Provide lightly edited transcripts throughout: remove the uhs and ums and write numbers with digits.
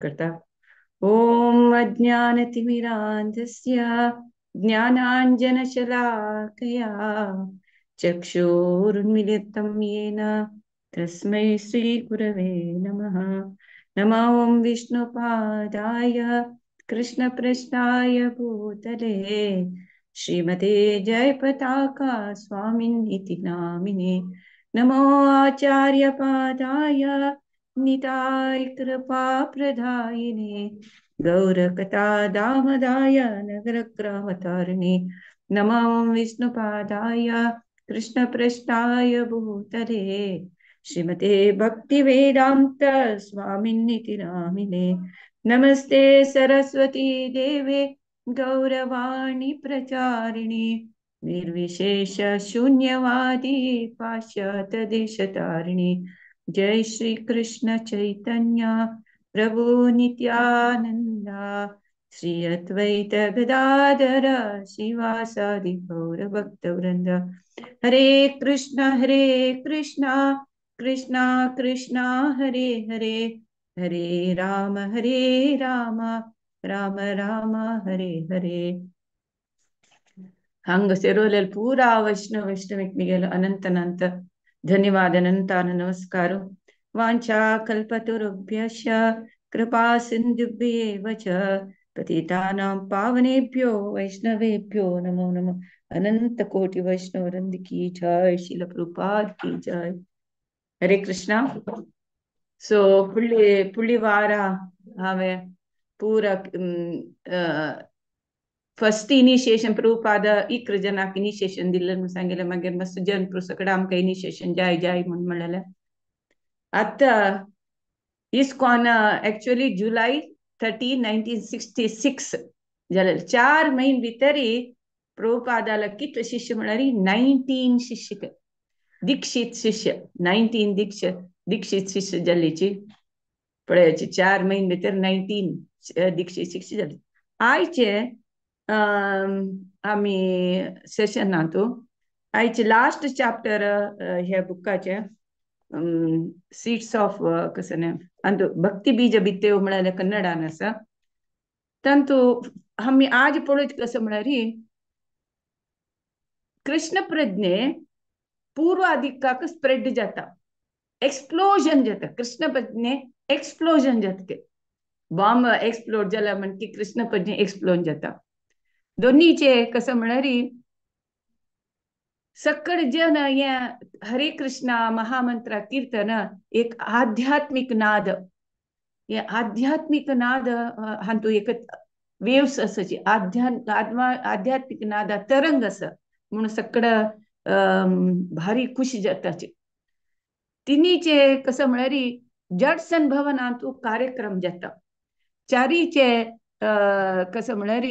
करता। ओम अज्ञानतिमिरान्धस्य ज्ञानाञ्जनशलाकया चक्षुरुन्मीलितं येन तस्मै श्रीगुरवे नमः। नमो ॐ विष्णुपादाय कृष्णप्रेष्ठाय भूतले श्रीमते जयपताका स्वामिन् इति नामिने। नमो आचार्यपादाय निताय कृपाप्रदायिने गौरकथा दामदाय नगरग्रामतारिणे। नमो विष्णुपादाय कृष्णप्रेष्ठाय भूतले श्रीमते भक्तिवेदान्त स्वामिन् इति नामिने। नमस्ते सरस्वती देवे गौरवाणी प्रचारिणी निर्विशेष शून्यवादी पाश्चात्य देशतारिणी। जय श्री कृष्ण चैतन्य प्रभु नित्यानंद श्री अद्वैत गदाधर शिवासादि गौर भक्तवृंद। हरे कृष्ण कृष्ण कृष्ण हरे हरे, हरे राम राम राम हरे हरे। ಹಂಗ ಸೇರೋಲೆಲ್ಲಿ ಪೂರಾ ವೈಷ್ಣವ ವೈಷ್ಣವಿಕ್ನಿಗೆಲ್ಲ ಅನಂತನಂತ ಧನ್ಯವಾದ, ಅನಂತಾನ ನಮಸ್ಕಾರ. ವಾಂಛಾ ಕಲ್ಪತರುಭ್ಯಶ್ಚ ಕೃಪಾ ಸಿಂಧುಭ್ಯೇವ ಚ ಪತಿತಾನಾಂ ಪಾವನೇಭ್ಯೋ ವೈಷ್ಣವೇಭ್ಯೋ ನಮೋ ನಮಃ. ಅನಂತ ಕೋಟಿ ವೈಷ್ಣವರಂದ ಕಿ ಜಯ, ಶಿಲ ಪ್ರಭುಪಾದ ಕಿ ಜಯ. ಹರೇ ಕೃಷ್ಣ. ಸೊ ಪುಳ್ಳಿ ಪುಳ್ಳಿವಾರ ಹಾವೆ ಪೂರ फर्स्ट इनिशिएशन प्रभुपाद 11 जनाक इनिशिएशन दिल्लें म्हूण सांगिल्लें. मागीर मातसो जन सगळें आमकां इनिशिएशन जाय जाय म्हूण म्हणलेलें. आतां इस्कॉन एक्चुअली जुलय 30, 1966 जालें. 4 म्हयने भितरी प्रभुपादाला कितले शिष्य म्हळ्यार 19 शिष्य, दीक्षित शिष्य, 19 दीक्षित शिष्य जाल्लीची पळयाची. 4 म्हयने भितर 19 दीक्षित शिष्य जाले. आयचे आमी सेशनांतू आयचे लास्ट चॅप्टर ह्या बुकाचे सीड्स ऑफ कसं अंतु भक्ती बीज बित्तेव म्हळ्यार कन्नडान आसा. तांतू आमी आज पळोवचें कसं म्हळ्यार कृष्ण प्रज्ञे पूर्वादिकाक स्प्रेड जाता, एक्सप्लोजन जाता. कृष्ण प्रज्ञे एक्सप्लोजन जाता, बॉम्ब एक्सप्लोड जाला म्हणकी कृष्ण प्रज्ञे एक्सप्लोजन जाता. दोन्हीचे कसं म्हळ्यार सकळ जन हे हरे कृष्णा महामंत्र कीर्तन एक आध्यात्मिक नाद, हे आध्यात्मिक नाद हातूंत एक वेव्स आसाची आध्यात्मिक नाद तरंग आसा म्हणून सकळ भारी खुशी जाताची. तिनीचे कसं म्हळ्यार जडसन भवनांत कार्यक्रम जाता. चारीचे कसं म्हळ्यार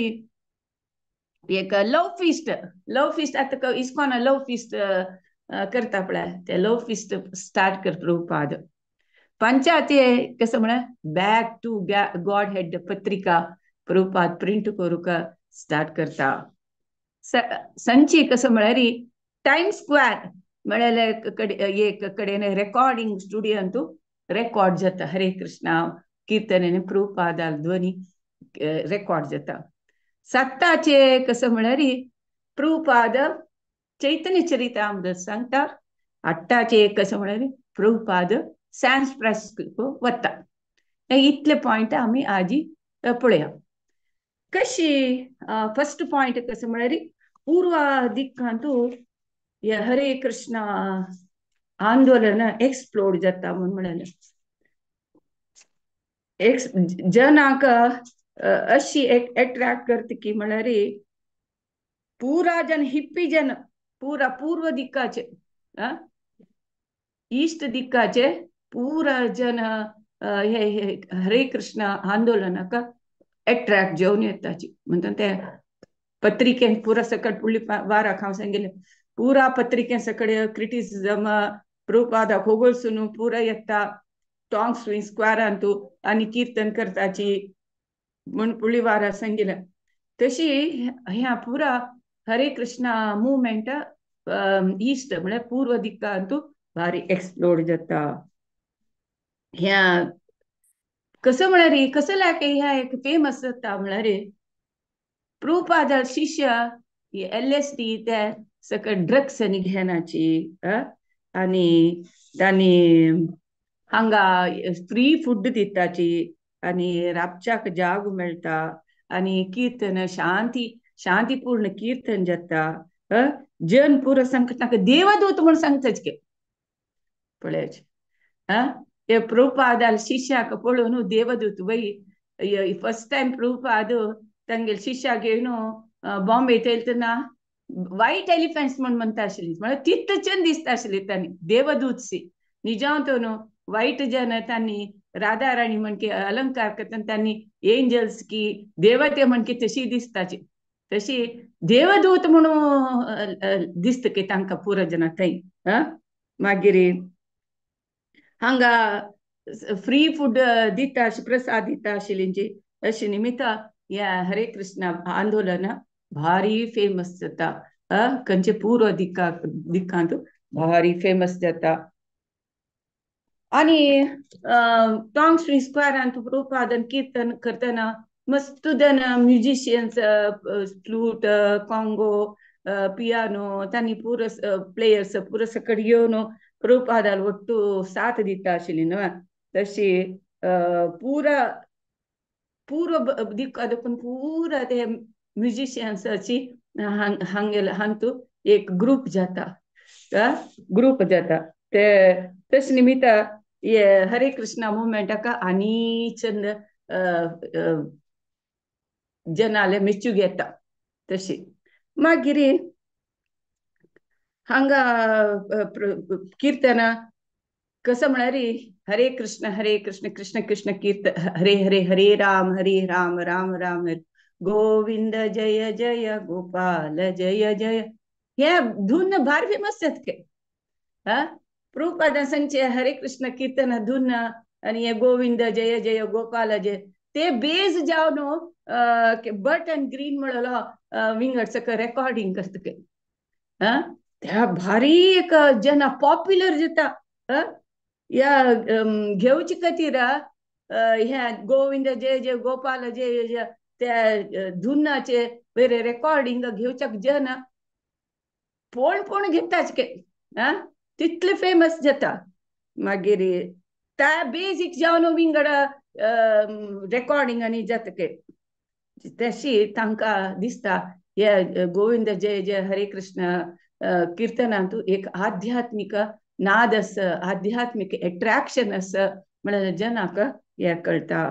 एक लव फिस्ट, लव फिस्ट आतां इस्कॉन लव फिस्ट करता पळय, ते लव फिस्ट स्टार्ट कर प्रभुपाद. पंचाचे कसं म्हळ्यार बॅक टू गॉड हेड पत्रिका प्रभुपाद प्रिंट करूंक स्टार्ट करता. संची कसं म्हळ्यार टायम स्क्वेअर म्हळ्यार एक कडेन रेकॉर्डिंग स्टुडियोंतू रेकॉर्ड जाता. हरे कृष्णा कीर्तन प्रभुपादाल ध्वनी रेकॉर्ड जाता. साताचे कसं म्हळ्यार प्रभुपाद चैतन्य चरितामृत सांगता. आठटाचे कसं म्हळ्यार प्रभुपाद सॅन फ्रान्सिस्को वता. इतले पॉयंट आमी आजी पळया. कशी फर्स्ट पॉयंट कसं म्हळ्यार पूर्व दिक्कांतू हरे कृष्ण आंदोलन एक्सप्लोड जाता म्हूण म्हणलें. जनाक अशी एट्रॅक्ट करता की म्हळ्यार पुरा जन हिप्पी जन पुरा पूर्व दिक्काचे ईस्ट दिक्काचे पुरा जन हे हरे कृष्ण आंदोलनाक एट्रॅक्ट जेवन येताची. म्हणटा ते पत्रिकेन पुरा सकट पुळ्ळी वाराक हांव सांगिल्लें पुरा पत्रिकेन सकट क्रिटिसिजम प्रभुपादाक होगळसून पुरा येता टॉंग स्विंग स्क्वेरांतू आनी कीर्तन करताची म्हूण पुळी वारा सांगिल्लें. तशी ह्या पुरा हरे कृष्णा मुवमेंट ईस्ट म्हळ्यार पूर्व दिक्कांतू भारी एक्सप्लोड जाता. ह्या कसं म्हळ्यार कसं लायक ह्या एक फेमस जाता म्हळ्यार प्रभुपाद शिष्य LSD ते सगळे ड्रग्स आनी घेनाची आनी तांणी हांगा फ्री फूड दिताची आनी राबच्याक जाग मेळटा आनी कीर्तन शांती शांतीपूर्ण कीर्तन जाता. जन पुरो सांगता तांकां देवदूत म्हूण सांगताच के पळयाच. हे प्रभुपादाल शिष्याक पळोवन देवदूत वय फर्स्ट टायम प्रभुपाद तांगेले शिष्याक घेवन बॉम्बे येतना व्हायट एलिफंट्स म्हूण म्हणटा आशिल्ली, म्हळ्यार तितले चंद दिसता आशिल्ली तांणी देवदूत सी. निजांत न्हू वायट जन तांणी राधा राणी म्हणके अलंकार करतना तांणी एंजल्स की देवते म्हणके तशी दिसताची, तशी देवदूत म्हणून दिसता की तांकां पुरो जना थंय. मागीर हांगा फ्री फूड दिता प्रसाद दिता आशिल्ली अशी निमित्त ह्या हरे कृष्णा आंदोलन भारी फेमस जाता. खंयचे पूर्व दिका दिकांत भारी फेमस जाता. आनी टोंग श्री स्क्वेरांत प्रभुपादन कीर्तन करतना मस्त जन म्युजिशियन्स फ्लूट कॉंगो पियानो तांणी पुरो प्लेयर्स पुरो सकट येवन प्रभुपादाल ಒಟ್ಟು साथ दिता आशिल्ली न्हू. तशी पुरा पूर्व दिका देखून पुरा ते म्युजिशियन्साची हांगेले हांतू एक ग्रूप जाता, ग्रूप जाता. ते तशें निमित्त हे हरे कृष्णा मुवमेंटाक आनी चंद जनाले मेच्चू घेता तशी. मागीर हांगा कीर्तना कसं म्हळ्यार हरे कृष्ण कृष्ण कृष्ण कीर्तन हरे हरे हरे राम राम राम हरे गोविंद जय जय गोपाल जय जय हे धून भारी फेमस जाता के. प्रभुपादान सांगचे हरे कृष्ण कीर्तन धून आनी हे गोविंद जय जय गोपाल जय ते बेज जावन बट अँड ग्रीन म्हणलो विंगड सगळं रेकॉर्डिंग करता के. त्या भारी एक जना पॉप्युलर जाता. ह्या घेवचे खातीर ह्या गोविंद जय जय गोपाल जय जय त्या धुनाचे वेरे रेकॉर्डिंग घेवच्याक जन पोण पोण घेताच के. तितले फेमस जाता. मागीर त्या बेजीक जावन विंगड रेकॉर्डिंग आनी जाता के. तशी तांकां दिसता हे गोविंद जय जय हरे कृष्ण कीर्तनांत एक आध्यात्मिक नाद आसा, आध्यात्मिक एट्रॅक्शन आसा म्हळ्यार जनाक हे कळटा.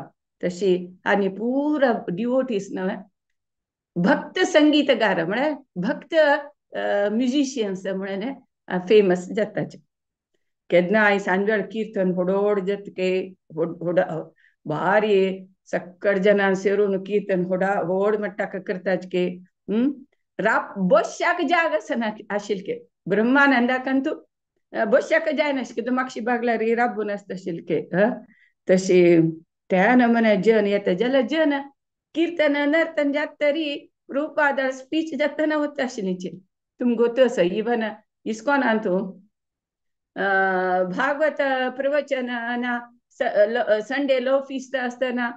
तशी आनी पुरा डिवोटीस न्हय भक्त संगीतकार म्हळ्यार भक्त म्युजिशियन्स म्हळ्यार फेमस जाताचे. केन्नाय सांजवेळ कीर्तन होडोड जाता के होड भारी सक्कड जनां सेरून कीर्तन होडा होड मट्टाक करताच के. राप बश्याक जाग आसना आशिल्ले के ब्रह्मानंदाकंतू बश्याक जायनाशिल्ले मागशी बागल्यार राबून आसता आशिल्ले के. तशी त्या नमुन्या जन येता जाल्यार जन कीर्तन नर्तन जाता तरी प्रभुपादार स्पीच जातना वता आशिल्ली. तुमकां गोत आसा इवन इस्कॉनांतू भागवत प्रवचन ना संडे लो फिस्त आसतना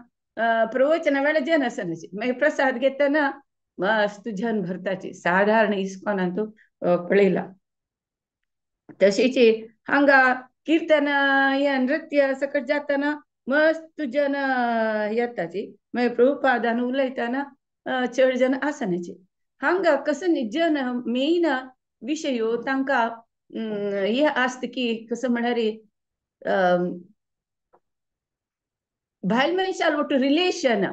प्रवचना वेळार जन आसना मागीर प्रसाद घेतना मस्त जन भरताची साधारण इस्कॉनांतू पळयला. तशीच हांगा कीर्तन हे नृत्य सकट जातना मस्त जन येताची मागीर प्रभुपादान उलयतना चड जन आसनाची. हांगा कसं जन मेन विशय तांकां हे आसता की कसं म्हळ्यार बायल मनशाल ಒಟ್ಟು रिलेशन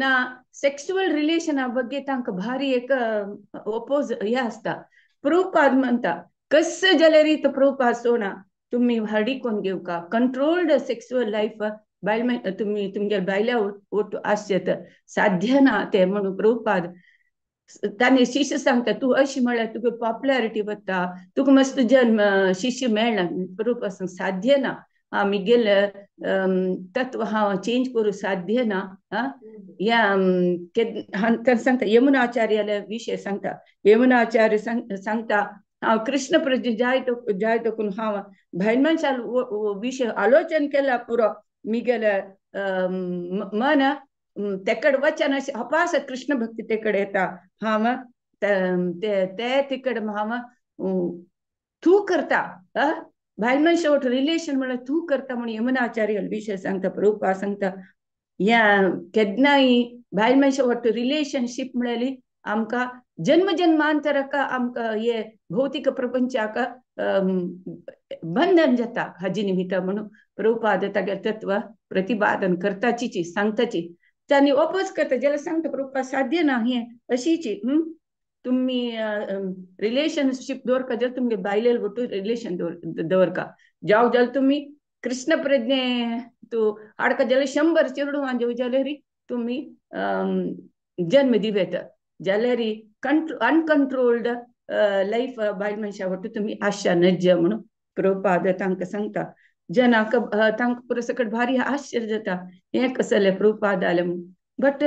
ना सेक्सुअल रिलेशना ಬಗ್ಗೆ तांकां भारी एक ओपोज हे आसता. प्रभुपाद म्हणटा कसं जाल्यार तो प्रभुपाद सोडा तुमी हाडी कोण घेवका कंट्रोल्ड सेक्सुअल लायफ बायल तुमी तुमगे बायल्या ಒಟ್ಟು आसचें साध्य ना तें म्हणून प्रभुपाद तांणी शिष्य सांगता तूं अशें म्हळ्यार तुका पॉप्युलरिटी वता तुका मस्त जन्म शिष्य मेळना. प्रभुपाद सांग साध्य ना मिगेले तत्व हांव चेंज करूं साध्य ना. ह्या सांगता यमुनाचार्याले विशय सांगता. यमुनाचार्य सांगता हांव कृष्ण प्रज जाय जाय देखून हांव बायल मनशाल विशय आलोचन केला पुरो मिगेले मन तेकड वचन अशें अपास कृष्ण भक्ती तेकड येता. हांव ते तिकड हांव तूं करता बायल मनशा वट रिलेशन म्हणल्यार तूं करता म्हणून यमुनाचार्य विशय सांगता. प्रभुपाद सांगता ह्या केन्नाय बायल मनशा वट रिलेशनशीप म्हणली आमकां जन्म जन्मांतराक आमकां हे भौतिक प्रपंचाक बंधन जाता हाजी निमित्त म्हणून प्रभुपाद तागेलें तत्व प्रतिपादन करताची सांगताची. तांणी ओपोज करता जाल्यार सांगता प्रभुपाद साध्य ना हें अशीची. तुमी रिलेशनशीप दवरका जाल्यार तुमगे बायलेल वटू रिलेशन दवरका जावं जाल्यार तुमी कृष्ण प्रज्ञे तूं हाडका जाल्यार 100 चेडवां जेव जाल्यार तुमी जन्म दिवेत जाल्यार अनकंट्रोल्ड लायफ बायल मनशा वटू तुमी आशा नज्ज म्हणून प्रभुपाद तांकां सांगता. जनाक तांकां पुरो सकट भारी आश्चर्य जाता हें कसलें प्रभुपाद आलें म्हणून. बट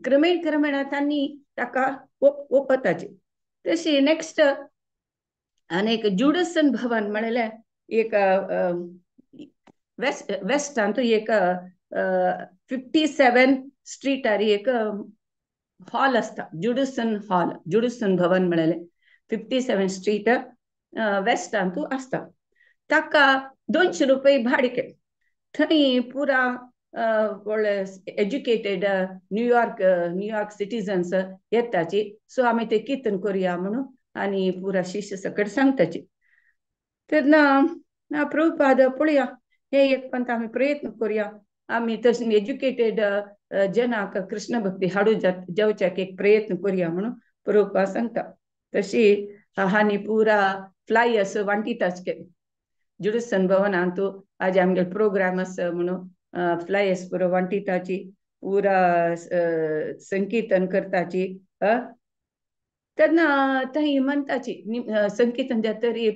क्रमेण क्रमेण तांणी ताका ओपताचे. तशी नेक्स्ट आनी एक जुडसन भवन म्हणलें एक वेस्टांत एक 57 स्ट्रीटार एक हॉल आसता, जुडसन हॉल, जुडसन भवन म्हणलें 57 स्ट्रीट वेस्टांत आसता. ताका 200 रुपये भाडके. थंय पुरा व्हडले एज्युकेटेड न्यूयॉर्क सिटीजन्स येताची. सो आमी ते कीर्तन करुया म्हणून आनी पुरा शिष्य सकट सांगताची. तेन्ना प्रभुपाद पळया हे एक पंत आमी प्रयत्न करुया, आमी तशें एज्युकेटेड जनाक कृष्ण भक्ती हाडू जावच्याक एक प्रयत्न करुया म्हणून प्रभुपाद सांगता. तशी हांणी पुरा फ्लायर्स वांटिताच जुडसन भवनांत आज आमगे प्रोग्राम आसा म्हणून फ्लायर्स पुरो वांटिताची, पुरा संकीर्तन करताची. तेन्ना थंय म्हणटाची संकीर्तन जातरी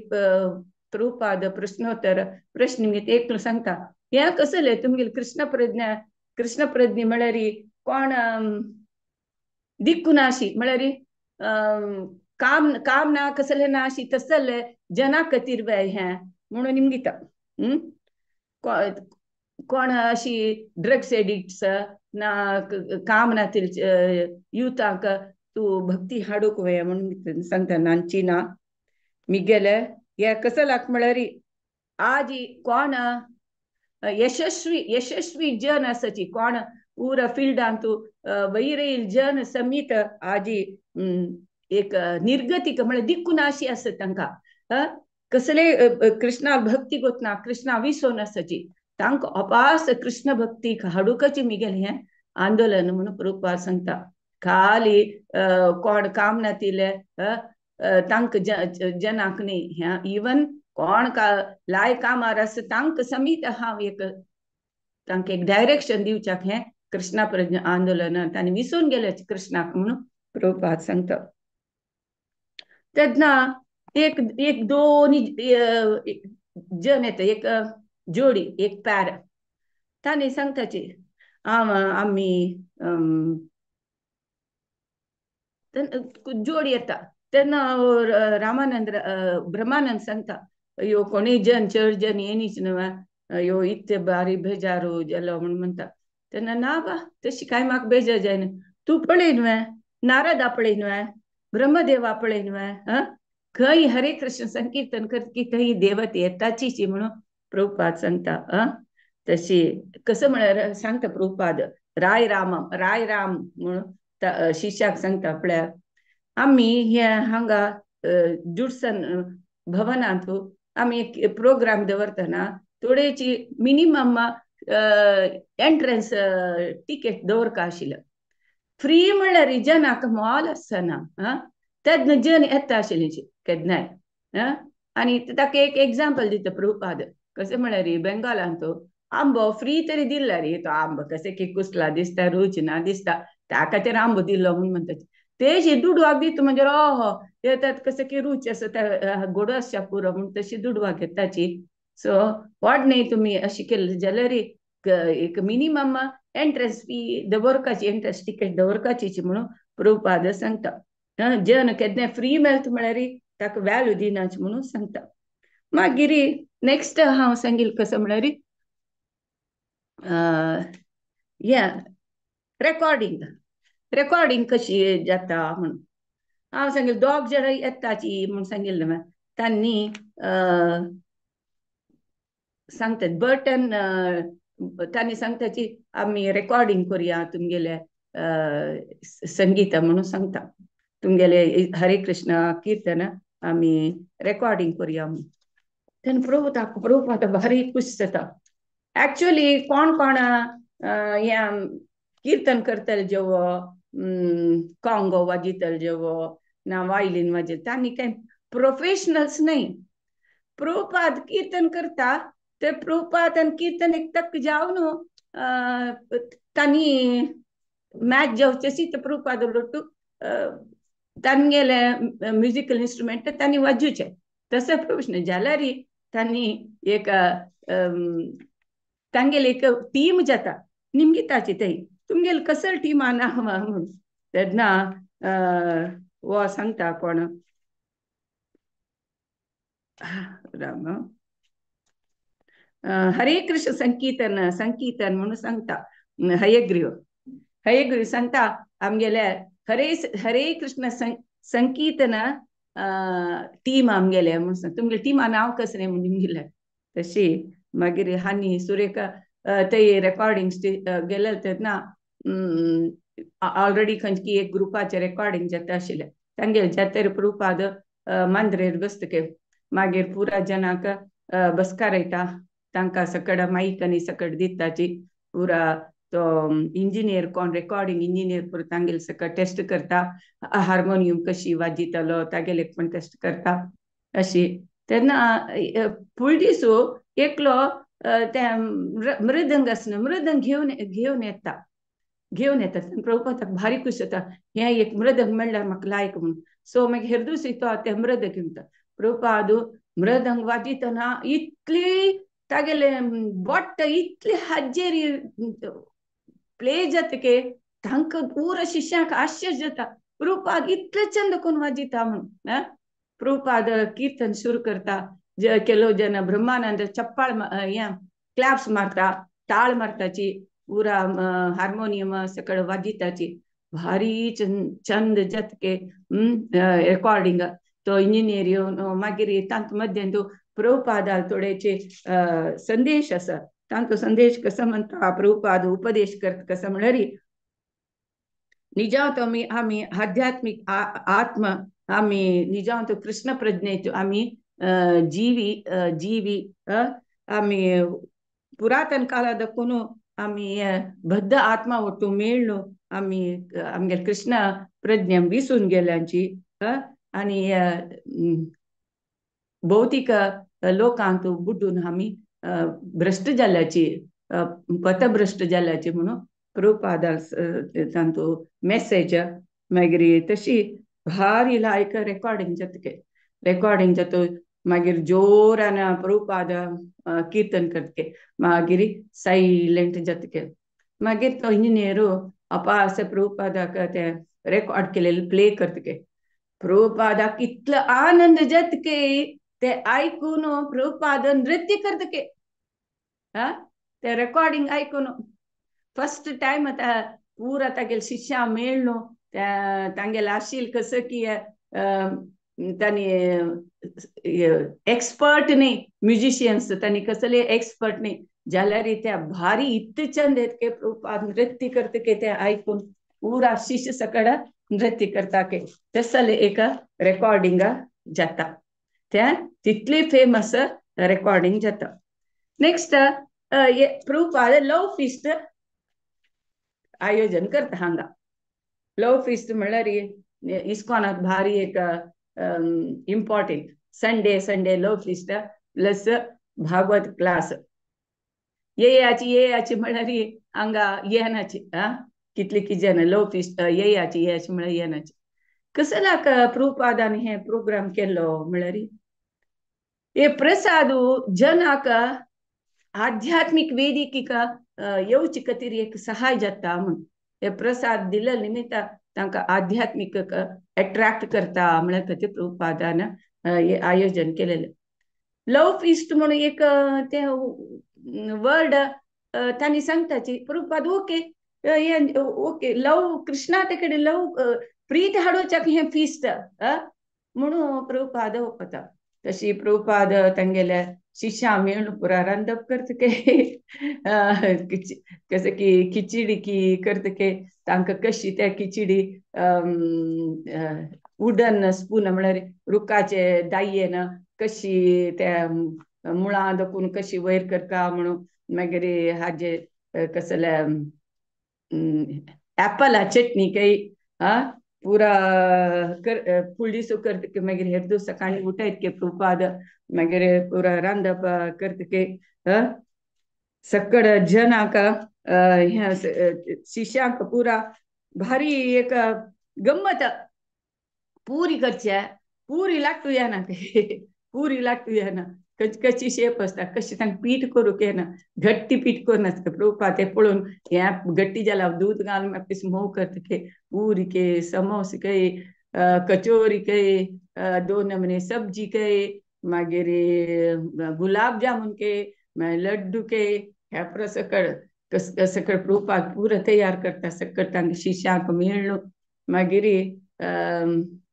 प्रभुपाद प्रश्नोत्तर प्रश्न एक सांगता हें कसलें तुमगेलें कृष्ण प्रज्ञा, कृष्ण प्रज्ञा म्हळ्यार कोण दिक्कू नाशी म्हळ्यार काम काम ना कसलें ना अशी तसलें जना खातीर हें म्हणून निमगिता. कोण अशी ड्रग्स एडिक्ट्स ना काम ना युथाक तूं भक्ती हाडूंक वय म्हणून सांगता. नांची ना मिगेले हे कसलाक म्हळ्यार आज कोण यशस्वी यशस्वी जन आसाची कोण पुरा फिल्डांत वैरयल जन समीत आजी एक निर्गतीक म्हळ्यार दिक्कू नाशी आसत तांकां कसले कृष्णा भक्ती गोतना कृष्णा विसोन आसाची तांकां अपास कृष्ण भक्ती हाडूकाची मिगेल हें आंदोलन म्हणून प्रभुपाद सांगता. खाली कोण काम नातिल्ले तांकां जनाक न्ही, इवन कोण लाय कामार आसा तांकां समीत हांव एक तांकां एक डायरेक्शन दिवच्याक हें कृष्णा प्रज्ञा आंदोलन तांणी विसरून गेले कृष्णाक म्हणून प्रभुपाद सांगता. तेन्ना एक एक दोन जन येता, एक जोडी एक पॅर, तांणी सांगताची आमी जोडी येता. तेन्ना रामानंद ब्रह्मानंद सांगता यो कोणूय जन चड जन येनीच न्हू यो इतले बारी बेजारू जालो म्हणून म्हणटा. तेन्ना ना बा तशी कांय म्हाका बेजार जायना, तूं पळय न्हय नारदा पळय न्हय ब्रह्मदेवा पळय न्हय खंय हरे कृष्ण संकीर्तन करत की थंय देवत येताची म्हणून प्रभुपाद सांगता. तशी कसं म्हळ्यार सांगता प्रभुपाद राय राम राय राम म्हणून शिष्याक सांगता आपल्या आमी हे हांगा जुडसन भवनांत आमी एक प्रोग्राम दवरतना थोडेची मिनिमम एंट्रन्स टिकेट दवरका आशिल्लें. फ्री म्हणल्यार जनाक मोल आसना तेन्ना जन येता आशिल्ले केन्नाय. आनी ताका एक एग्जाम्पल दिता प्रभुपाद कशें म्हळ्यार बेंगालांत आंबो फ्री तरी दिल्ला रे, तो आंबो कशें की कुसला दिसता रूच ना दिसता त्या खातीर आंबो दिल्लो म्हणून म्हणटा. तेजी दुडवाक दिता म्हणजे ओहो येतात कशें की रूच आसा त्या गोडो आसच्या पुरो म्हूण तशी दुडवाक घेताची. सो what न्ही तुमी अशें केलें जाल्यार एक मिनिमम एंट्रन्स फी दवरकाची एंट्रन्स टिकेट दवरकाची म्हणून प्रभुपाद सांगता. जन केन्ना फ्री मेळटा म्हळ्यार ताका वॅल्यू दिनाच म्हणून सांगता. मागीर नेक्स्ट हांव सांगील कसो म्हळ्यार हें रेकॉर्डिंग रेकॉर्डिंग कशी जाता म्हणून. हांव सांगलें दोग जाणां येताची म्हूण सांगिल्लें. तांणी सांगतात बटन, तांणी सांगताची आमी रेकॉर्डिंग करुया तुमगेले संगीत म्हणून सांगता, तुमगेले हरे कृष्ण कीर्तन आमी रेकॉर्डिंग करुया म्हणून. तेन्ना प्रभुताक प्रभुपाद भारी खुश जाता. एक्चुअली कोण कोण हें कीर्तन करतले जेवो, कांगो वाजयतले जेवो ना वायलीन वाजयता, तांणी कांय प्रोफेशनल्स न्हय. प्रभुपाद कीर्तन करता ते प्रभुपाद आनी कीर्तन एक तक जावन तांणी मॅच जावचें ते प्रभुपाद लोटू तांगेले म्युजिकल इन्स्ट्रुमेंट तांणी वाजोवचें तसो प्रोफेशनल. जाल्यार तांणी एक तांगेले एक टीम जाता निमगिताची, थंय तुमगेले कसल टीम ना म्हणून. तेन्ना हो सांगता कोण राम हरे कृष्ण संकीर्तन संकीर्तन म्हणून सांगता. हयग्रीव हयग्रीव सांगता आमगेले हरे हरे कृष्ण संकीर्तन टीम आमगेले म्हणून सांगता. तुमगेले टिमा नांव कसलें म्हणून निमगिले. तशी मागीर हानी सुरेखा ते रेकॉर्डिंग गेले तेन्ना ऑलरेडी खंयची एक ग्रुपाचें रेकॉर्डिंग जाता आशिल्लें. तांगेले जातेर प्रभुपाद मांद्रेर बसतके मागीर पुरा जनांक बसकार येता, तांकां सकड माईक आनी सकड दिताची. पुरा तो इंजिनियर कोण रेकॉर्डिंग इंजिनियर पुरो तांगेले सकड टेस्ट करता, हार्मोनियम कशी वाजयतलो तागेले पण टेस्ट करता अशी. तेन्ना फुडले दिसू एकलो ते मृदंग आसना मृदंग घेवन घेवन येता घेवन येता. प्रभुपादाक भारी खुश जाता, हें एक मृदंग मेळ्ळ्यार म्हाका लायक म्हणून. सो मागीर हेर दुसरी तो ते मृदंग घेवन येता. प्रभुपाद मृदंग वाजयतना इतली तागेले बोट इतली हाजेरी प्ले जाता की तांकां पुरा शिष्यांक आश्चर्य जाता, प्रभुपाद इतले चंद कोण वाजयता म्हणून. प्रभुपाद कीर्तन सुरू करता, केलो जन ब्रह्मानंद चप्पाळ हें क्लॅप्स मारता, ताळ मारताची, पुरा हार्मोनियम सकळ वाजयताची. भारी चंद जातके रेकॉर्डिंग. तो इंजिनियर येवन मागीर तांत मध्यान तो प्रभुपादाल थोडेचे संदेश आसा, तांचो संदेश कसो म्हणटा प्रभुपाद उपदेश करता कसो म्हणल्यार निजांत आमी आमी आध्यात्मीक आत्म आमी निजांत कृष्ण प्रज्ञेचो आमी जीवी जीवी आमी पुरातन काला दाखोवन आमी बद्ध आत्मा ಒಟ್ಟು मेळ्ळो आमी आमगे कृष्ण प्रज्ञा विसून गेल्यांची आनी भौतीक लोकांक बुडून आमी भ्रश्ट जाल्याची पथभ्रश्ट जाल्याची म्हणून प्रभुपादाल तांचो मेसेज. मागीर तशी भारी लायक रेकॉर्डिंग जाता, रेकॉर्डिंग जाता. मागीर जोरान प्रभुपाद कीर्तन करतके, मागीर सायलेंट जातके. मागीर तो इंजिनियर अपास प्रभुपादाक ते रेकॉर्ड केलेले प्ले करतके. प्रभुपादाक इतलो आनंद जातके ते आयकून प्रभुपाद नृत्य करतके. हा ते रेकॉर्डिंग आयकून फर्स्ट टायम आतां पुरा तागेले शिष्या मेळ्ळो, तांगेले आशिल्लें कसो की तांणी एक्सपर्ट न्ही म्युजिशियन्स, तांणी कसले एक्सपर्ट न्ही जाल्यार त्या भारी इतले चंद येत की प्रभुपाद नृत्य करता की ते आयकून पुरा शिष्य सकड नृत्य करता की तसले एक रेकॉर्डिंग जाता, त्या तितली फेमस रेकॉर्डिंग जाता. नेक्स्ट प्रभुपाद लव फिस्ट आयोजन करता हांगा. लव फिस्ट म्हणल्यार इस्कॉनाक भारी एक important Sunday Sunday love feast plus Bhagavat class. येयाची येयाची म्हणल्यार हांगा येनाची कितली कितें जाणां लव फिस्ट येयाची येयाची म्हणल्यार येनाची. कसल्याक प्रभुपादान हे प्रोग्राम केल्लो म्हणल्यार हे प्रसाद जनाक आध्यात्मीक वेदिकीक येवचे खातीर एक सहाय जाता म्हूण हे प्रसाद दिल्ले निमित्त तांकां आध्यात्मीक एट्रॅक्ट करता म्हळ्यार खातीर प्रभुपादान हे आयोजन केलेलें. लव फिस्ट म्हणून एक तें वर्ड तांणी सांगताची प्रभुपाद ओके हें ओके लव कृष्णा ते कडेन लव प्रीत हाडोवच्याक हें फिस्ट म्हणून प्रभुपाद वता. तशी प्रभुपाद तांगेल्या शिष्या मेळून पुरा रांदप करता के कशें की खिचडी की करता के तांकां कशी त्या खिचडी वुडन स्पून म्हळ्यार रुखाचे दायेन कशी त्या मुळां दखून कशी वयर करता म्हणून मागीर हाजे कसले एपला चटणी काही हा पुरा कर फुडली सो करता मागीर हेर दीस सकाळीं उठायत के प्रभुपाद मागीर पुरा रांदप करता के सकड जनाक हें शिष्यांक पुरा भारी एक गम्मत पुरी करचे पुरी लाटू येना ते पुरी लाटू येना कशी शेप आसता कशी तांकां पीठ करूंक येना घट्टी पीठ करनासता प्रभुपाद ते पळोवन हें घट्टी जाला दूद घालून मातशें मोव करता के पुरी K samosa K kachori K दोन नमूने सब्जी के मागीर गुलाब जामुन के मागीर लड्डू के ह्या पुरो सकळ सकळ प्रभुपाद पुरो तयार करता सकळ तांकां शिष्यांक मेळ्ळो. मागीर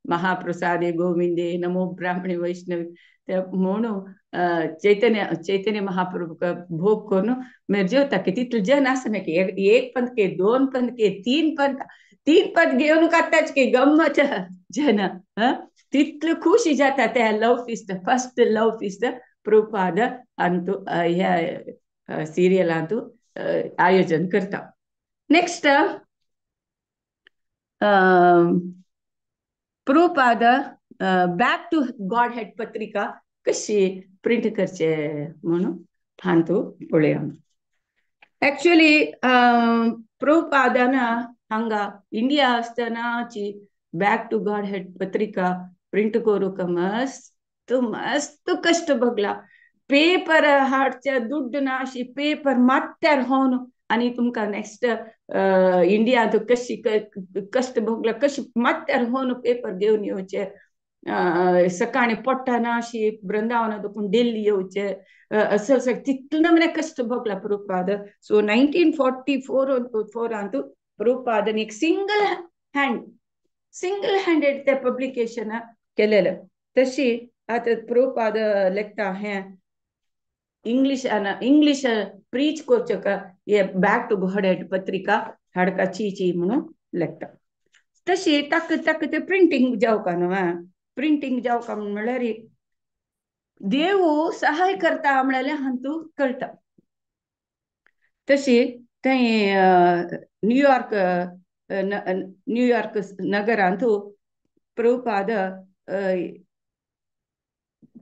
महाप्रसादे गोविंदे नमो ब्राह्मणे वैष्णव ते म्हणून चैतन्य चैतन्य महाप्रभू भोग करून मागीर जेवता की तितले जन आसना की एक पंथ के दोन पंथ के तीन पंथ तीन पंथ घेवन काडटाच की गम्मत जन तितले खुशी जाता त्या love feast first love feast Prabhupada Antu ह्या सिरियलांतू आयोजन करता. Next Prabhupada back to Godhead पत्रिका कशी प्रिंट करचे म्हणून हांतू पळया. एक्चुअली प्रभुपादान हांगा इंडिया आसतनाची बॅक टू गॉड हेड पत्रिका प्रिंट करूंक मस्त मस्त कश्ट भोगला. पेपर हाडचे दुड्ड ना अशी पेपर मात्यार होवन आनी तुमकां नेक्स्ट इंडियांत कशी कश्ट भोगला कशी मात्यार होवन पेपर घेवन येवचे सकाळी पडटाना अशी वृंदावना दुखून दिल्ली येवचे असं असं तितले नमने कश्ट भोगला प्रभुपाद. सो 1944 प्रभुपादन एक सिंगल हँडेड ते पब्लिकेशन केलेलं. तशी आतां प्रभुपाद लेखता हें इंग्लिश इंग्लिश प्रीच करचें हे बॅक टू गॉड हेड पत्रिका हाडका ची ची म्हणून लेखता. तशी ताका ताका ते प्रिंटींग जावका न्हू प्रिंटींग जावका म्हणल्यार देव सहाय करता म्हणल्यार हांतू कळटा. तशी थंय न्यूयॉर्क न्यूयॉर्क नगरांतू प्रभुपाद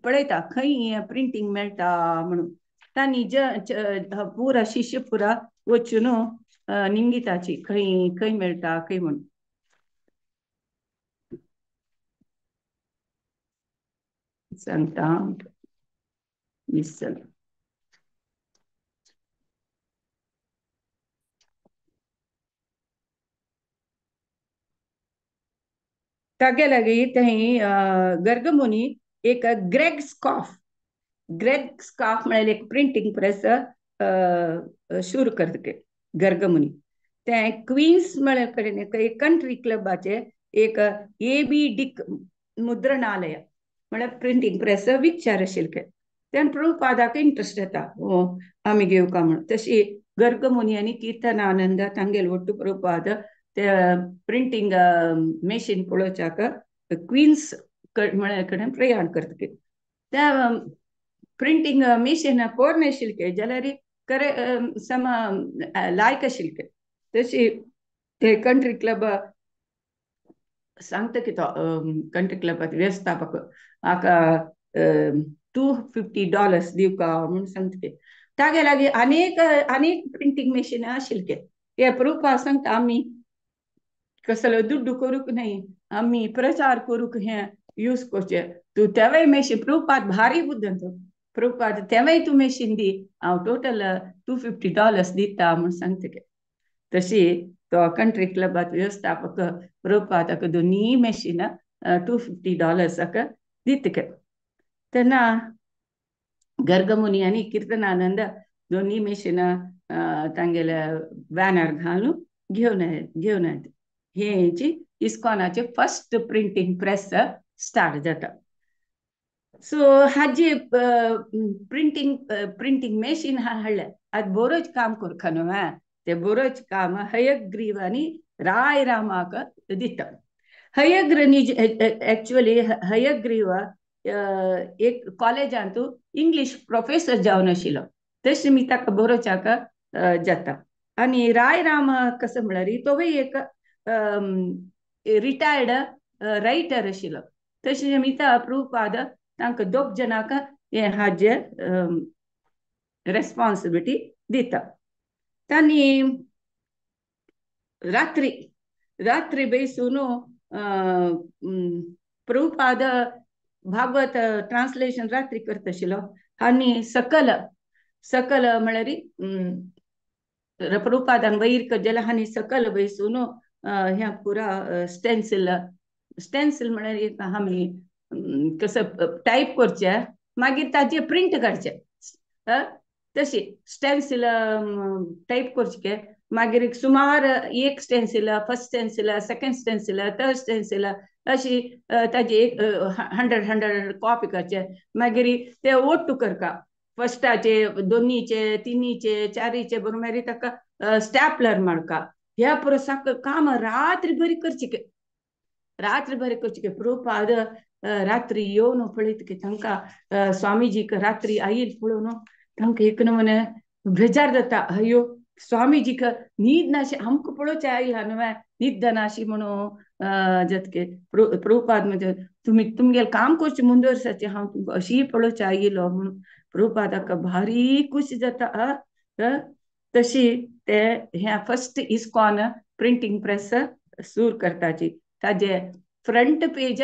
पळयता खंय प्रिंटींग मेळटा म्हणून तांणी पुरा शिष्य पुरा वचून निंगिताची खंय खंय मेळटा खंय म्हणून. सांगता दिसल तागे लागीं थंय गर्गमुनी एक ग्रेग स्कॉफ म्हळ्यार एक प्रिंटींग प्रेस सुरू करता गर्गमुनी. तें क्वीन्स म्हळ्या कडेन एक कंट्री क्लबाचे एक ए बी डिक मुद्रणालय म्हळ्यार प्रिंटींग प्रेस विकचार आशिल्लें. तेन्ना प्रभुपादाक इंट्रस्ट येता आमी घेवका म्हणून. तशी गर्गमुनी आनी कीर्तनानंद तांगेल ಒಟ್ಟು प्रभुपाद ते प्रिंटींग मेशीन पळोवच्याक क्वीन्स म्हळ्या कडेन प्रयाण करता. त्या प्रिंटींग मेशीन पोरणे आशिल्लें जाल्यार करे सम लायक आशिल्लें. तशी ते कंट्री क्लब सांगता की तो कंट्री क्लबात व्यवस्थापक हाका $250 दिवका म्हणून सांगता. तागे लागीं अनेक अनेक प्रिंटींग मेशीन आशिल्लें. ते प्रभुपाद सांगता आमी कसलो दुड्डू करूंक न्हय आमी प्रचार करूंक हें यूज करचें. तूं तेवय मेशीन प्रभुपाद भारी बुद्दन तो प्रभुपाद तेवय तूं मेशीन दी हांव टोटल $250 दिता म्हूण सांगता. तशी तो कंट्री क्लबात व्यवस्थापक प्रभुपादाक दोनी मेशीन $250 दिता. तेन्ना गर्गमुनी आनी कीर्तनानंद दोनी मेशीन तांगेले बॅनर घालून घेवन घेवन येता. हेची इस्कॉनाचे फर्स्ट प्रिंटींग प्रेस स्टार्ट जाता. सो हाजी प्रिंटींग प्रिंटींग मॅशीन हाडलें आतां बरोच काम करता न्हू ते बरोच काम हयग्रीव आनी राय रामाक दिता. हयग्र निज एक्चुअली हयग्रीव एक कॉलेजांत इंग्लीश प्रोफेसर जावन आशिल्लो तशें मी ताका बरोवच्याक जाता. आनी राय राम कसो म्हळ्यार तोवूय एक रिटायर्ड रायटर आशिल्लो तशें निमित्ता प्रभुपाद तांकां दोग जणांक हे हाजे रेस्पॉन्सिबिलिटी दिता. तांणी रात्री रात्री बेसून प्रभुपाद भागवत ट्रान्सलेशन रात्री करता आशिल्लो आनी सकल सकल म्हळ्यार प्रभुपादान वयर जाल्यार आनी सकल बैसून ह्या पुरा स्टेन्सिल स्टेन्सिल म्हळ्यार एक आमी कसं टायप करचे मागीर ताजे प्रिंट काडचे तशी स्टेन्सिल टायप करचे मागीर सुमार एक stencil first stencil second stencil third stencil अशी ताजी एक 100 100 कॉपी करचे मागीर ते ओट्टू करका फर्स्टाचे दोनीचे तिनीचे चारीचे बरोबर मागीर ताका स्टॅपलर मारका. ह्या पुरो काम रात्री बरी करची रात्री बरी करची. प्रभुपाद रात्री येवन पळयत की तांकां स्वामीजीक रात्री आईल पळोवन तांकां एक नमूने बेजार जाता. अयो स्वामीजीक न्हीद नाशी आमकां पळोवचें आयला न्हू न्हीद नाशी म्हणून जातके प्रभुपाद म्हणजे तुमी तुमगेलें काम करचें मुंदवर्साचें हांव तुमकां अशी पळोवचें आयलो म्हणून प्रभुपादाक भारी खुशी जाता. तशी ते ह्या फर्स्ट इस्कॉन प्रिंटींग प्रेस सूर करताची. ताजे फ्रंट पेज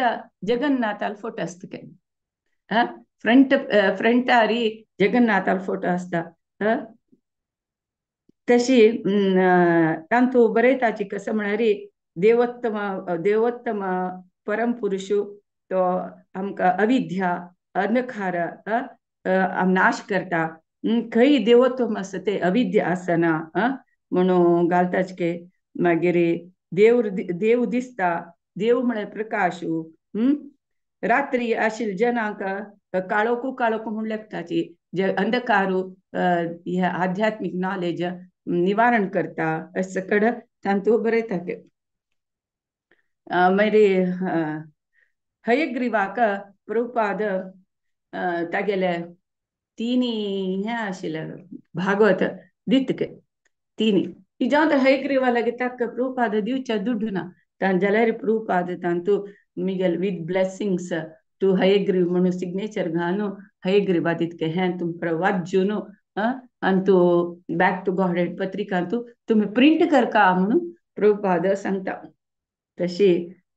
जगन्नाथाल फोटो आसता फ्रंट फ्रंटारी जगन्नाथाल फोटो आसता. तशी तांतू बरयताची कसं म्हळ्यार देवोत्तम देवोत्तम परमपुरुषू तो आमकां अविद्या अंधकार नाश करता. खंय देवोत्तम आसता ते अविद्या आसना म्हणून घालताच के. मागीर देव देव दिसता देव म्हळ्यार प्रकाशू. रात्री आशिल्ले जनांक काळोखू काळोखू म्हूण लेखताची जे अंधकारू हे आध्यात्मीक नॉलेज निवारण करता अशें सकड तांतू बरयता. मागीर हयग्रीवाक प्रभुपाद तागेले तिनी हें आशिल्लें भागवत दितके तिनी तिज्या तर हयग्रीवा लागीं ताका प्रभुपाद दिवच्या दुड्डू ना जाल्यार प्रभुपाद तांतू मिगेल विथ ब्लेसिंग्स टू हयग्रीव म्हणून सिग्नेचर घालून हयग्रीवा तितके हें तुमकां वाज्जून आनी तूं बॅक टू गॉड हेड पत्रिका तूं तुमी प्रिंट करका म्हणून प्रभुपाद सांगता. तशी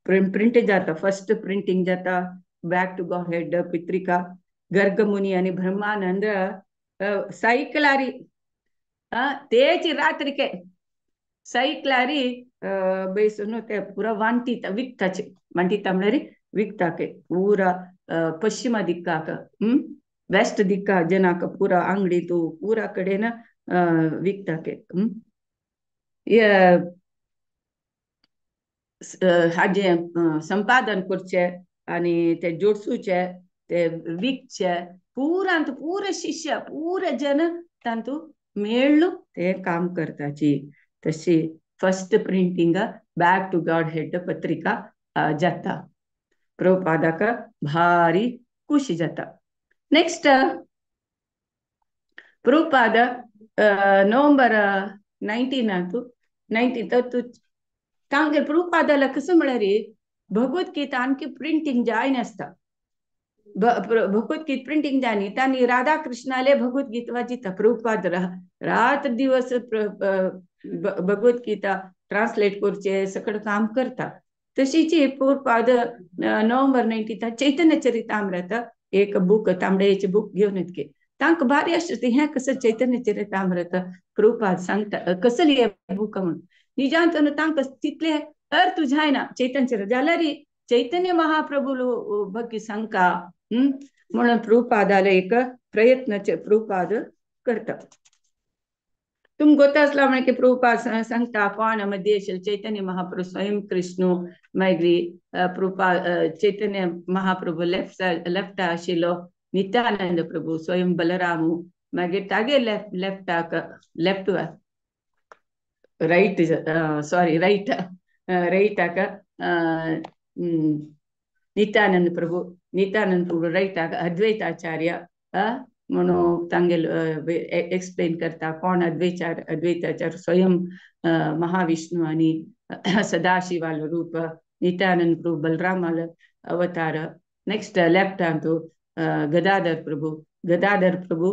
प्रिंट जाता फर्स्ट प्रिंटींग जाता बॅक टू गॉड हेड पत्रिका. गर्गमुनी आनी ब्रह्मानंद सायकलारी तेच रात्रिके सायकलारी बैसून ते पुरा वांटिता विकताचे वांटिता म्हळ्यार विकताके पुरा पश्चिम दिक्काक वेस्ट दिक्का जनाक पुरा आंगडी तूं पुरा कडेन विकताके. हाजें संपादन करचें आनी ते जोडसूचे ते विकचे पुरा पुरा शिष्य पुरा जन तांतू मेळ्ळू ते काम करताची. तशी first printing back to Godhead पत्रिका जाता. प्रभुपादाक भारी खुशी जाता. नेक्स्ट प्रभुपाद नोव्हेंबर 19 तांगेर प्रभुपादाला कसं म्हळ्यार भगवद्गीता आणखी प्रिंटींग जाय नासता. भगवद्गीता प्रिंटींग जाय न्ही तांणी राधा कृष्णाले भगवद्गीता वाचिता. प्रभुपाद रात दिवस भगवद्गीता ट्रान्सलेट करचे सगळं काम करता. तशीच प्रभुपाद नोव्हेंबर 19 चैतन्य चरितामृत एक बुक तांबड्याचे बुक घेवन येतके तांकां भारी आसता हें कसं चैतन्य चरितामृत प्रभुपाद सांगता कसं हें बुक म्हणून निजांत तांकां तितले अर्थ जायना चैतन्य चरित्र जाल्यार चैतन्य महाप्रभुलो भक्ती सांगका म्हणून प्रभुपादाले एक प्रयत्न प्रभुपाद करता. तुम गोता म्हण की प्रभुपाद सांगता कोण मदीं आशिल्ले चैतन्य महाप्रभु स्वयं कृष्ण, मागीर प्रभुपाद चैतन्य महाप्रभु लेफ्ट आशिल्लो नित्यानंद प्रभु स्वयं बलरामू, मागीर तागे लेफ्टाक लेफ्ट रायट सॉरी रायट रैटाक नित्यानंद प्रभु, नित्यानंद प्रभु रैटाक अद्वैताचार्य म्हणून तांगेल एक्सप्लेन करता कोण अद्वैताचार्य स्वयं महाविष्णू आनी सदाशिवालो रूप, नित्यानंद प्रभु बलरामालो अवतार. नेक्स्ट लेफ्टांतु गदाधर प्रभु, गदाधर प्रभु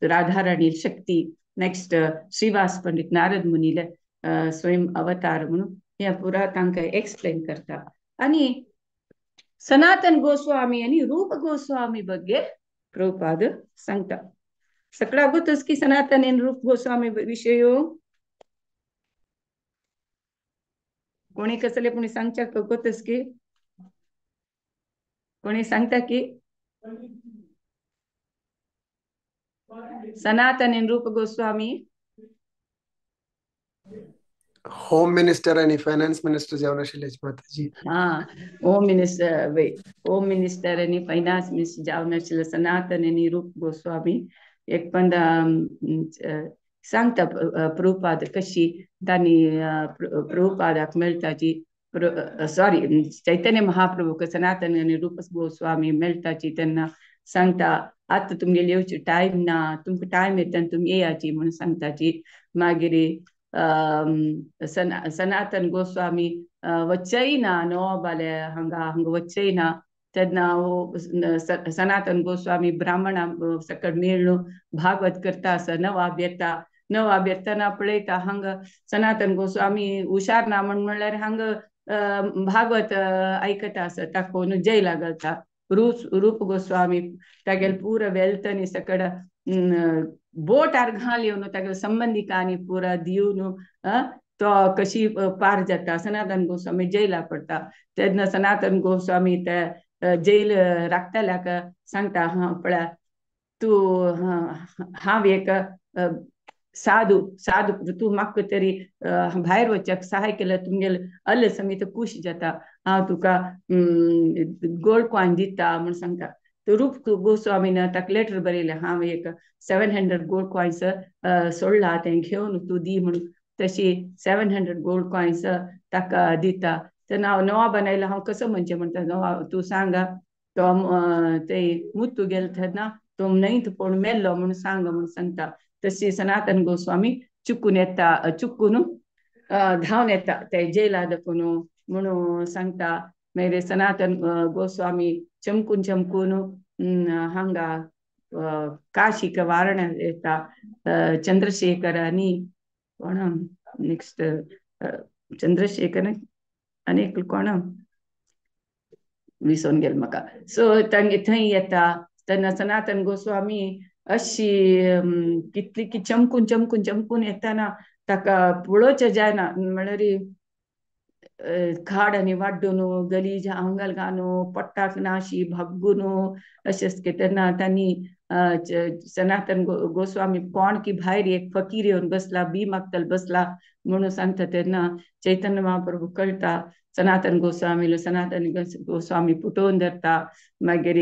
राधाराणी शक्ती. नेक्स्ट श्रीवास पंडित नारद मुनीले स्वयं अवतार म्हणून हे पुरा तांकां एक्सप्लेन करता. आनी सनातन गोस्वामी आनी रूप गोस्वामी ಬಗ್ಗೆ प्रभुपाद सांगता. सगळा गोतच की सनातन आनी रूप गोस्वामी विशय कोणी कसले कोणी सांगच्या गोतच की कोणी सांगता की सनातन आनी रूप गोस्वामी होम मिनिस्टर आणि फायनान्स मिनिस्टर जावन आशिल्ले माताजी. हा, होम मिनिस्टर आणि फायनान्स मिनिस्टर जावन आशिल्ले सनातन आनी रूप गोस्वामी. एक पण सांगता प्रभुपाद कशी तांणी प्रभुपादाक मेळटाची, सॉरी चैतन्य महाप्रभूक सनातन आनी रूप गोस्वामी मेळटाची तेन्ना सांगता आतां तुमगेली येवची टायम ना, तुमकां टायम येता तुमी येयाची म्हणून सांगताची. मागीर सनातन गोस्वामी वच्चय ना नवाबाले हांगा हांगा वच्चय ना तेन्ना सनातन गोस्वामी ब्राह्मणा सकट मेळ्ळू भागवत करता आसा. नवाब येता, नवाब येतना पळयता हांगा सनातन गोस्वामी हुशार ना म्हण म्हणल्यार हांगा भागवत आयकता आसा, ताका जैला घालता. रूप गोस्वामी तागेले पुरा वेल्थ आनी सकड बोटार घाल येवन तागेले संबंधिकांनी पुरा दिवन तो कशी पार जाता. सनातन गोस्वामी जैला पडटा तेन्ना सनातन गोस्वामी ते जैल राखतल्याक सांगता, हा पळय तूं हांव एक साधू साधू तूं म्हाका तरी भायर वचपाक सहाय केल्यार तुमगेले अल्ल समीत खूश जाता, हांव तुका गोल्ड कॉयन दिता म्हूण सांगता. रूप गोस्वामीन ताका लेटर बरयलें, हांव एक 700 गोल्ड कॉयन्स सोडला तें घेवन तूं दी म्हणून. तशी 700 गोल्ड कॉयन्स ताका दिता. तेन्ना हांव नवाबान आयलो, हांव कसो म्हणचें म्हणटा, नवाब तूं सांग तो ते मुत्तू गेलो तेन्ना तो न्हंयत पूण मेल्लो म्हणून सांग म्हणून सांगता. तशी सनातन गोस्वामी चुकून येता, चुकून धांवन येता ते जेला दाखोवन म्हणून सांगता. मागीर सनातन गोस्वामी चमकून चमकून हांगा काशीक वारणा येता. चंद्रशेखर आनी कोण नेक्स्ट चंद्रशेखर आनी एक कोण विसोन गेल म्हाका. सो तांगे थंय येता तेन्ना सनातन गोस्वामी अशी कितली की चमकून चमकून चमकून येताना ताका पळोवचें जायना, म्हणल्यार खाड आनी वाड्डून गलीज आंगल घालून पोट्टाक ना अशी भागून अशेंच की तेन्ना तांणी सनातन गोस्वामी कोण की भायर एक फकीर येवन बसला, बी मागतल बसला म्हणून सांगता. तेन्ना चैतन्य महाप्रभू कळटा सनातन गोस्वामीलो, सनातन गोस्वामी पुटोवन धरता. मागीर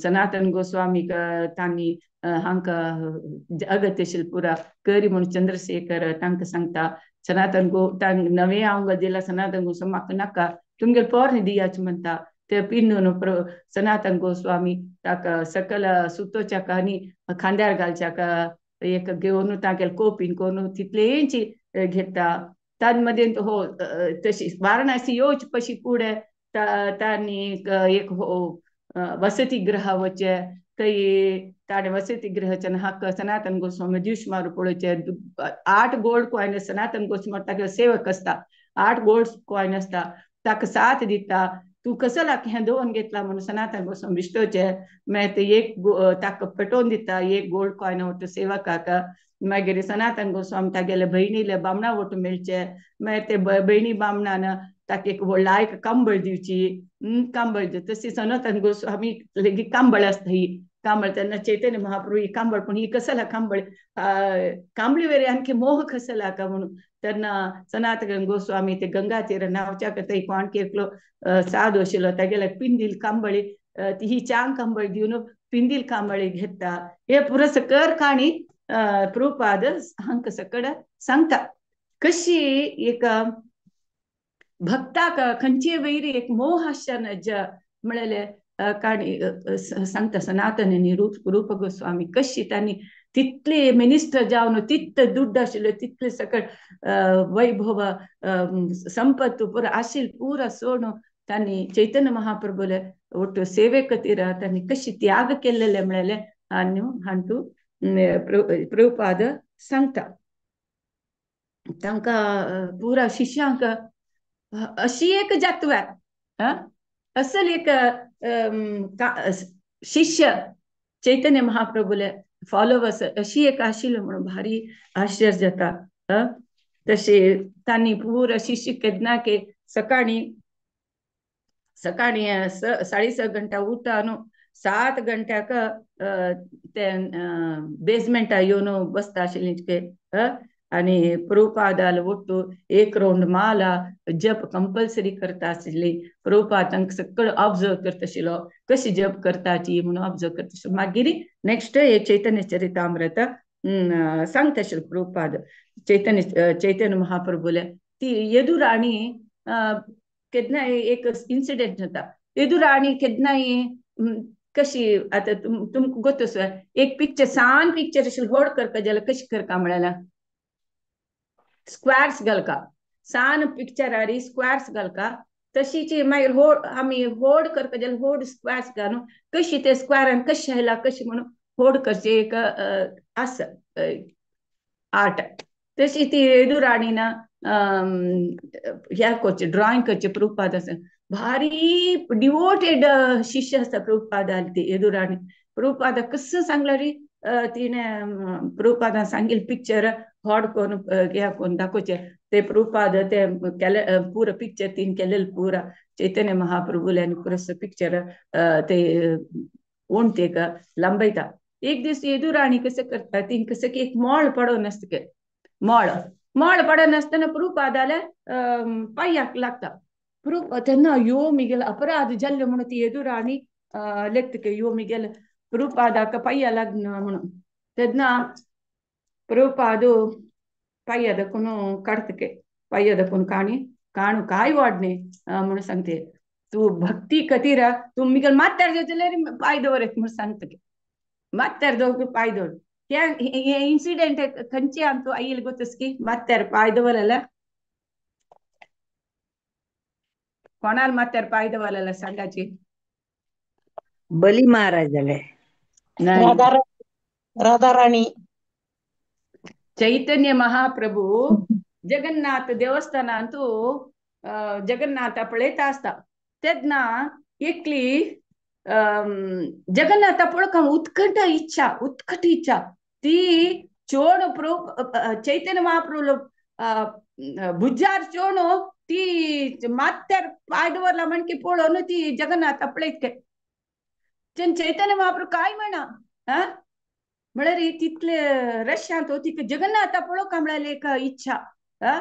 सनातन गोस्वामीक तांणी हांकां अगत्य शिल्पुरा करी म्हणून चंद्रशेखर तांकां सांगता. सनातन गो तांक नवें हांव दिला सनातन गोस्वामी म्हाका नाका, तुमगेले पोरणे दियाच म्हणटा. ते पिंदून सनातन गोस्वामी ताका सकल सुतोच्याक आनी खांद्यार घालच्याक एक घेवन तागेले कोपीन करून तितलेंच घेता. तांचे मदें हो तशी वाराणसी येवचे पशी फुडें तांणी एक हो वसतीगृह वचचे, थंय ताणें वसतीगृहाच्यान हाका सनातन गोस्वामी दीस मारून पळोवचें. 8 गोल्ड कॉयन सनातन गोस्वामी ताका सेवक आसता, 8 गोल्ड कॉयन आसता, ताका साथ दिता. तूं कसो लाग हें दवरून घेतला म्हणून सनातन गोस्वामी बिश्टोचें. मागीर ते एक ताका पेटोवन दिता एक गोल्ड कॉयन वट्टू सेवकाक. मागीर सनातन गोस्वामी तागेले भयणीले बामणा वट्टू मेळचे. मागीर ते भयणी बामणान ताका एक व्हडला एक कांबळ दिवची, कांबळ दिवची. तशी सनातन गोस्वामी लेगीत कांबळ आसता, ही कांबळ तेन्ना चैतन्य महाप्रभू ही कांबळ पण ही कसला कांबळ कांबळी वेरे आणखी मोह कसला का म्हणून तेन्ना सनातन गोस्वामी ते गंगा तीर नावच्या थंय कोण एकलो साधू आशिल्लो तागेल्या पिंदील कांबळी ती ही चांग कांबळी दिवन पिंदील कांबळी घेता. हे पुरो सकर काणी प्रभुपाद हांकां सकड सांगता कशी एक भक्ताक खंयचे वैरी एक मोह आसच्या नज म्हणलेले काणी सांगता सनातन आनी रूप गोस्वामी कशी तांणी तितले मिनिस्टर जावन तितले दुड्ड आशिल्ले तितले सकट वैभव संपत्त पुरा आशिल पुरा सोडून तांणी चैतन्य महाप्रभुले ಒಟ್ಟು ಸೇವೆ ಕತೀರ तांणी कशी त्याग केल्लेले म्हणलेले आनी हांतू प्रभुपाद सांगता. तांकां पुरा शिष्यांक अशी एक जातव्या असल एक शिष्य चैतन्य महाप्रभुले फॉलोवर्स अशी एक आशिल्ली म्हणून भारी आश्चर्य जाता. तशें तांणी पुरा शिष्य केन्ना के सकाळी सकाळी 6:30 घंटा उठा न्हू 7 घंट्याक ते बेजमेंटा येवन बसता आशिल्ली आनी प्रभुपादाल ಒಟ್ಟು एक राउंड माला जप कंपल्सरी करता आशिल्ली. प्रभुपाद तांकां सगळो ऑब्जर्व करता आशिल्लो कशी जप करताची म्हणून ऑब्जर्व करता आशिल्लो. मागीर नेक्स्ट हे चैतन्य चरितामृत सांगता आशिल्लो प्रभुपाद चैतन्य चैतन्य महाप्रभुले ती यदुराणी केन्नाय एक इन्सिडेंट जाता. यदुराणी केन्नाय कशी आतां तुमकां गोत आसा एक पिक्चर सान पिक्चर आशिल्लें व्हड करता जाल्यार कशी करता म्हळ्यार स्क्वेर्स घालका सान पिक्चरारी स्क्वेर्स घालका तशीच मागीर होड आमी होड करता जाल्यार होड स्क्वेर्स घालून कशी ते स्क्वेरान कशें आयला कशें म्हणून होड करचें एक आसा आर्ट. तशी ती यदुराणी ना ह्या करचें ड्रॉइंग करचें प्रभुपाद आसा भारी डिवोटेड शिष्य आसता प्रभुपादाल ती यदुराणी. प्रभुपादा कसं सांगल्यार तिणें प्रभुपादान सांगिल्लें पिक्चर होड करून ह्या करून दाखोवचें ते प्रभुपाद ते केले पुरो पिक्चर तिणें केलेलें पुरा चैतन्य महाप्रभुले आनी पुरो पिक्चर ते वणटीक लांबयता. एक दीस यदुराणी कसं करता तिणें कसं की एक मळ पडोवन आसता मळ मळ पडोवन आसतना प्रभुपादाल्या पांयाक लागता. प्रभु तेन्ना यो मिगेल अपराध जाल्लो म्हणून ती यदुराणी लेखता यो मिगेल प्रभुपादाक पांया लागना म्हणून. तेन्ना प्रभुपाद पांया दाखोवन काडटा पांया दाखोवन काणी काणू काय वाडणे म्हणून सांगते तूं भक्ती खातीर तूं मिगेल मात्यार जाल्यार पांय दवर म्हणून सांगता मात्यार दवर पांय दवर. हे इन्सिडेंट खंयचे आमचो आईल गोतस की मात्यार पांय दवरलेला कोणाल मात्यार पांय दवरलेला सांगाची बली महाराज जाले राधाराणी चैतन्य महाप्रभू जगन्नाथ देवस्थानांतू जगन्नाथ पळयता आसता तेन्ना एकली जगन्नाथ पळोवंक उत्कट इच्छा उत्कट इच्छा ती चोण प्रभु चैतन्य महाप्रभू भुजार चोण ती मात्यार पांय दवरला म्हण की पळोवन ती जगन्नाथ पळयत चैतन्य महाप्रभू काय म्हणा हा म्हळ्यार तितले रश्यांत तिका जगन्नाथ पळोवंक म्हळ्यार एक इच्छा हा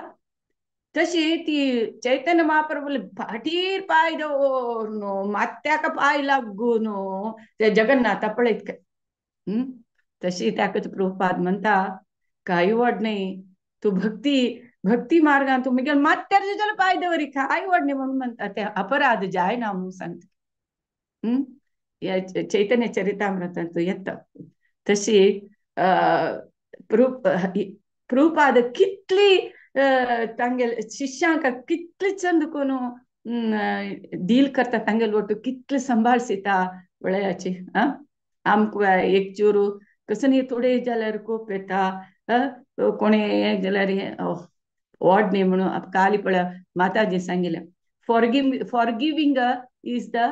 तशी ती चैतन्य महाप्रभू फाटीर पांय दवरून मात्याक पांय लागून ते जगन्नाथ पळयत. तशी ताका प्रभुपाद म्हणटा काय व्हड न्ही तूं भक्ती भक्ती मार्गान तूं मिगेल मात्यार जाल्यार पांय दवरी काय व्हड न्ही म्हणून म्हणटा ते अपराध जायना म्हणून सांगता. ह्या चैतन्य चरितामृतांत येता. तशी प्रभुपाद कितली तांगेल शिष्यांक कितले चंद करून डील करता तांगेल ಒಟ್ಟು कितले सांबाळसिता वळयाची. आमकां एक चोरू कसं न्ही थोडे जाल्यार कोप येता कोणे हें जाल्यार हें वॉड न्ही म्हणून काली पळय माताजी सांगिल्लें forgiving is the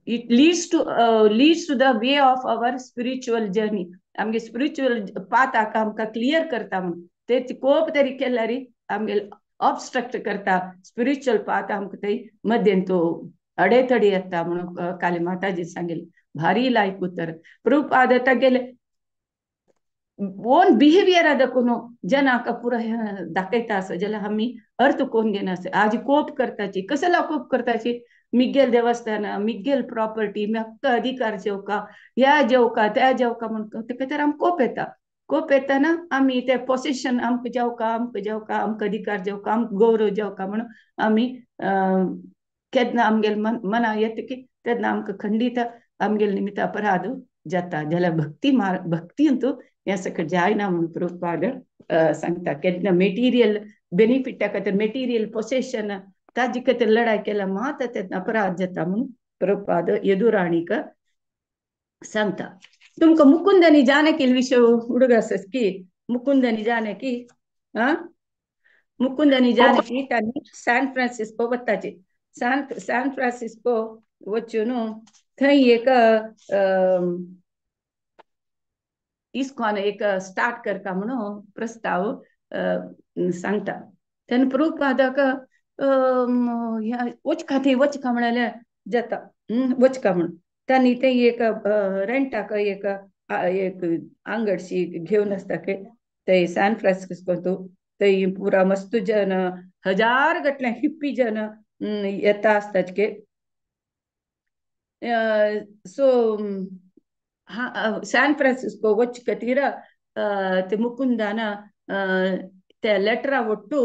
it leads to the way of our spiritual journey. आमगे स्पिरिच्युअल पाथाक आमकां क्लियर करता म्हणून ते कोप तरी केल्यार आमगे ऑबस्ट्रक्ट करता स्पिरिच्युअल पाथ आमकां ते मध्येन तो अडेतडे येता म्हणून काली माताजी सांगिल्लें. भारी लायक उतर. प्रभुपाद तागेले ओन बिहेवियर दाखोवन जनाक पुरा दाखयता आसा, जाल्यार आमी अर्थ कोण घेना आसा. आज कोप करताची, कसला कोप करताची, मिगेल देवस्थान, मिगेल प्रॉपर्टी, म्हाका अधिकार जेवका, ह्या जेवका त्या जेवका म्हण तेका तर आमकां कोप येता. कोप येताना आमी ते पोसेशन आमकां जेवका, आमकां जेवका, आमकां अधिकार जेवका, आमकां गौरव जेवका म्हणून आमी केन्ना आमगेले मना येता की तेन्ना आमकां खंडीत आमगेले निमित्त अपराध जाता. जाल्यार भक्ती मार्ग भक्तींत हें सगळें जायना म्हणून प्रभुपाद सांगता. केन्ना मेटिरियल बेनिफिटा खातीर, मेटिरियल पोसेशन ताजे खातीर लढाय केल्या मात तेन्ना अपराध जाता म्हणून प्रभुपाद यदुराणीक सांगता. तुमकां मुकुंद आनी जानकी विशय उडगास की मुकुंद आनी जानकी, मुकुंद आनी जानकी तांणी सॅन फ्रांसिस्को वताची. सॅन फ्रांसिस्को वचून थंय एक इस्कॉन एक स्टार्ट करता म्हणून प्रस्ताव सांगता. तेन्ना प्रभुपादाक वचका थंय वचका म्हळ्यार जाता, वचका म्हणून तांणी थंय एक रेंटाक एक एक आंगडशी घेवन आसता की थंय सॅन फ्रांसिस्को थंय पुरा मस्त जन हजार गटले हिप्पी जन येता आसतात की. सो सॅन फ्रांसिस्को वच खातीर ते मुकुंदान ते लेटरा ಒಟ್ಟು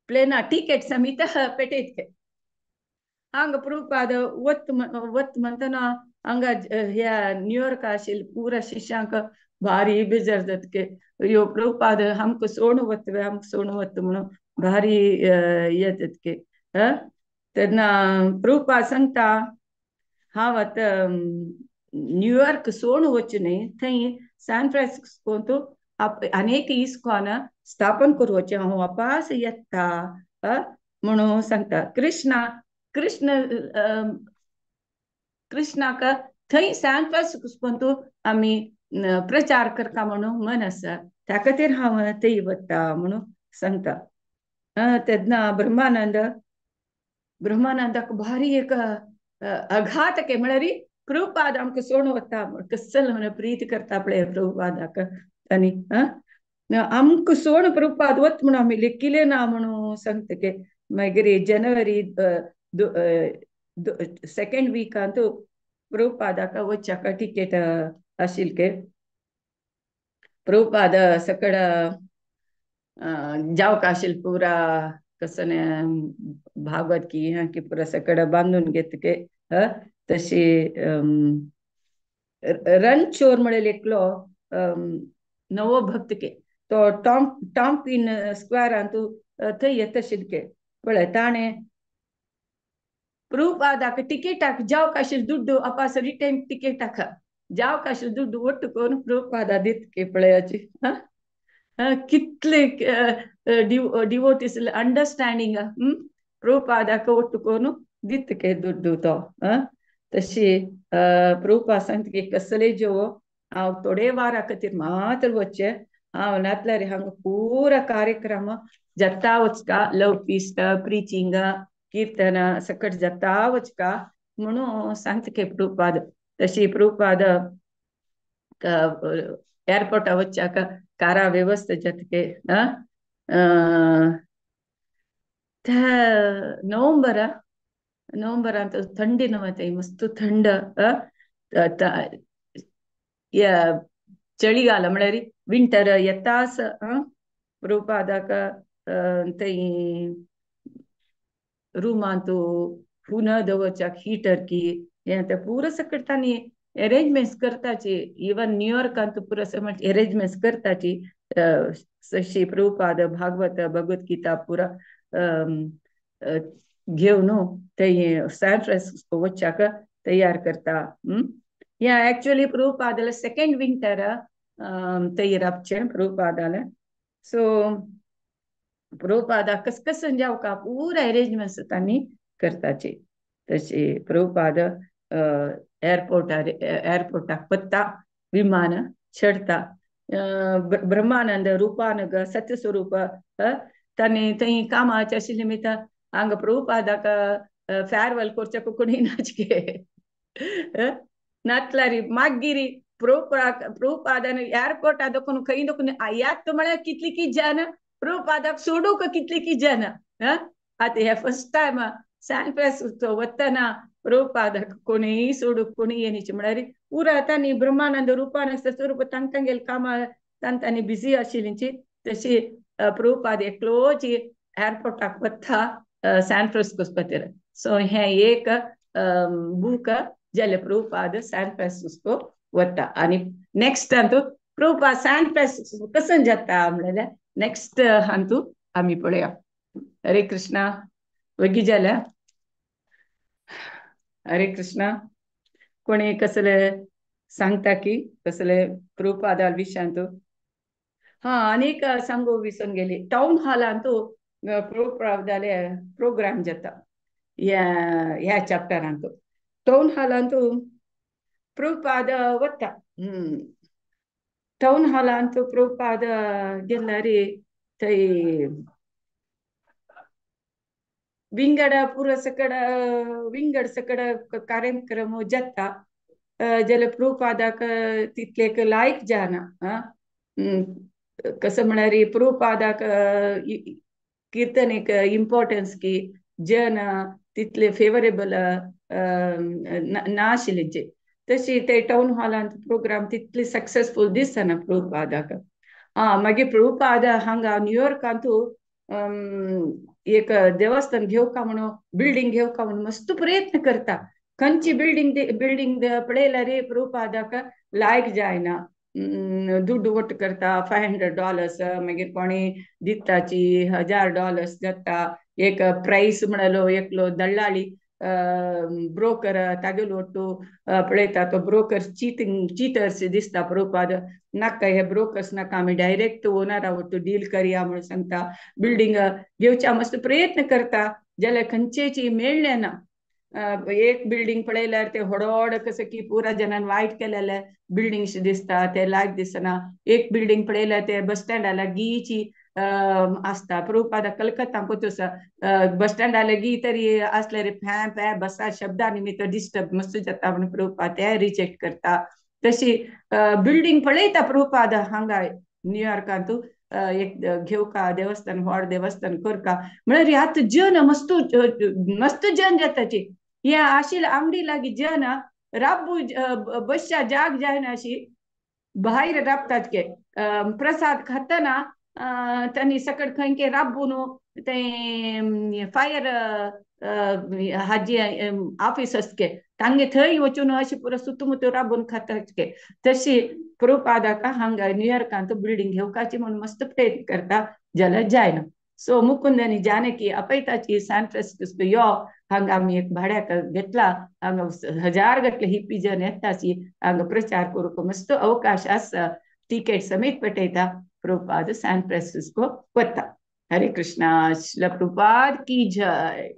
प्लेना टिकेट समेत पेटयत. हांगा प्रभुपाद वत वत म्हणटना हांगा ह्या न्यूयॉर्क आशिल्ले पुरा शिष्यांक भारी बेजार जाता की यो प्रभुपाद आमकां सोडून वता, आमकां सोडून वता म्हणून भारी येतात की. तेन्ना प्रभुपाद सांगता हांव आतां न्यूयॉर्क सोडून वचूं न्हय, थंय सॅन फ्रांसिस्कोंत अनेक इस्कॉन स्थापन करूं हांव वापास येता म्हणून सांगता. कृष्णा कृष्ण कृष्णाक थंय सॅन फ्रांसिस्कोंत आमी प्रचार करता म्हणून मन आसा, त्या खातीर हांव थंय वता म्हणून सांगता. तेन्ना ब्रह्मानंद ब्रह्मानंदाक भारी एक आघात के म्हळ्यार प्रभुपाद आमकां सोडून वता कसल म्हणून प्रीत करता पळय प्रभुपादाक आनी आमकां सोडून प्रभुपाद वत म्हणून आमी लेखिलें ना म्हणून सांगता की. मागीर जनवरी सेकेंड विकांत प्रभुपादाक वचच्याक टिकेट आशिल्ली के. प्रभुपाद सकड जावक आशिल्ले पुरा कसने भागवत की की पुरा सकड बांदून घेत के. तशी रणचोर म्हळ्यार एकलो नवो भक्त के तो टॉम इन स्क्वेरांत थंय येता आशिल्ले के. पळय ताणें प्रभुपादाक टिकेटाक जावक आशिल्ले दुड्डू अपास रिटर्न टिकेटाक जावक आशिल्ले दुड्डू ಒಟ್ಟು करून प्रभुपादा दित के पळयाची. कितले डिवोटीस अंडरस्टँडींग प्रभुपादाक ಒಟ್ಟು करून दित के दुड्डू तो. तशी प्रभुपाद सांगता की कसले जेव हांव थोडे वारा खातीर मात्र वचचें, हांव नातल्यार हांगा पुरा कार्यक्रम जाता वचका, लव फिस्ट, प्रिचींग, कीर्तन सकट जाता वचका म्हणून सांगता की प्रभुपाद. तशी प्रभुपाद एअरपोर्टा वचच्याक कारा व्यवस्था जाता के. नोव्हेंबर नोव्हेंबरांत थंडी न्हय मस्त थंड चಳಿಗಾಲ म्हळ्यार विंटर येताच प्रभुपादाक थंय रुमांत हुन दवरच्याक हिटर की हें तें पुरो सकट तांणी अरेंजमेंट्स करताची. इवन न्यूयॉर्कांत पुरो अरेंजमेंट्स करताची. श्री प्रभुपाद भागवत भगवत गीता पुरा घेवन थंय सॅन फ्रांसिस्को वचच्याक तयार करता. ह्या एक्चुअली प्रभुपादाले सेकेंड विंटर थंय रावचें प्रभुपादाले. सो प्रभुपादा कस जावका पुरा अरेंजमेंट्स तांणी करताची. तशी प्रभुपाद एअरपोर्टार एअरपोर्टाक वता, विमान चडता. ब्रह्मानंद रूपानग सत्यस्वरूप तांणी थंय कामाचे आशिल्ले निमित्त हांगा प्रभुपादाक फेरवेल करच्याक कोणी नाचके. नातलारी मागीर प्रभुपादान एअरपोर्ट दोखून खंय दोखून याद म्हळ्यार कितली की जन प्रभुपादाक सोडूंक कितली की जन. आतां हे फर्स्ट टायम सॅन फ्रांसिस्को वतना प्रभुपादाक कोणीय सोडूंक कोणीय येनीची म्हळ्यार पुरा तांणी ब्रह्मानंद रुपानंद स्वरूप तांकां गेले कामां तांणी बिजी आशिल्लीची. तशी प्रभुपाद एकलोच एअरपोर्टाक वता सॅन फ्रांसिस्को खातीर. सो हें एक बूक जालें प्रभुपाद सॅन फ्रांसिस्को वता. आनी नेक्स्ट हातूंत प्रभुपाद सॅन फ्रांसिस्को कसो जाता म्हणल्यार नेक्स्ट हातूंत आमी पळया. हरे कृष्णा. वगी जाल्या. हरे कृष्णा. कोणी कसले सांगता की कसले प्रभुपादा विशयांत? हा आनीक सांगू विसरून गेली. टावन हॉलांत प्रभुपादाले प्रोग्राम जाता ह्या ह्या चॅप्टरांत. टावन हॉलांत प्रभुपाद वता. टावन हॉलांत प्रभुपाद गेल्यार थंय विंगड पुरो सकड विंगड सकड कार्यक्रम जाता. जाल्यार प्रभुपादाक तितलेक लायक जायना. कसं म्हळ्यार प्रभुपादाक कीर्तन एक इम्पॉर्टन्स की जन तितले फेवरेबल ना आशिल्लें. तशी ते टावन हॉलांत प्रोग्राम तितले सक्सेसफूल दिसना प्रभुपादाक. आं मागीर प्रभुपाद हांगा न्यूयॉर्कांत एक देवस्थान घेवका म्हणून बिल्डींग घेवका म्हणून मस्त प्रयत्न करता. खंयची बिल्डींग बिल्डींग पळयल्यार रे प्रभुपादाक लायक जायना. दुड्ड वट करता $500, मागीर कोणी दिताची $1000 जाता. एक प्रायस म्हणलो एकलो दल्लाळी ब्रोकर तागेलो ಒಟ್ಟು पळयता तो ब्रोकर चीटिंग चीटर्स दिसता. प्रभुपाद नाका हे ब्रोकर्स नाका, आमी डायरेक्ट ओनरा ಒಟ್ಟು डील करया म्हणून सांगता. बिल्डींग घेवच्या मस्त प्रयत्न करता जाल्यार खंयचेची मेळ्ळें ना. एक बिल्डींग पळयल्यार ते व्हड कसं की पुरा जनान वायट केलेले बिल्डींग दिसता, ते लायक दिसना. एक बिल्डींग पळयल्यार ते बस स्टँडा लागींची आसता. प्रभुपाद कलकत्ता पोतूस बस स्टँडा लागीं तरी आसल्यार फॅ फॅ बसा शब्दा निमित्त डिस्टर्ब मस्त जाता म्हणून प्रभुपाद ते रिजेक्ट करता. तशी बिल्डींग पळयता प्रभुपाद हांगा न्यूयॉर्कांत एक घेवका देवस्थान व्हड देवस्थान करका म्हळ्यार आतां जन मस्त मस्त जन जाताची. हे आशिल्ले आंगडी लागीं जन राबू बसच्या जाग जायना अशी भायर राबतात के प्रसाद खातना तांणी सकट खंय के राबून ते फायर हाजी ऑफिस आसके तांगे थंय वचून अशें पुरो सुतुमुतू राबून खातात के. तशी प्रभुपादाक हांगा न्यूयॉर्कांत बिल्डींग घेवपाची म्हणून मस्त प्रयत्न करता जाल्यार जायना. सो मुकुंद आनी जानकी अपयताची सॅन फ्रांसिस्को यो हांगा आमी एक भाड्याक घेतला, हांगा हजार गटले हिप्पी जन येताची, हांगा प्रचार करूंक मस्त अवकाश आसा. टिकेट समेत पेटयता. प्रभुपाद सॅन फ्रांसिस्को वता. हरे कृष्णा. श्रील प्रभुपाद की जय.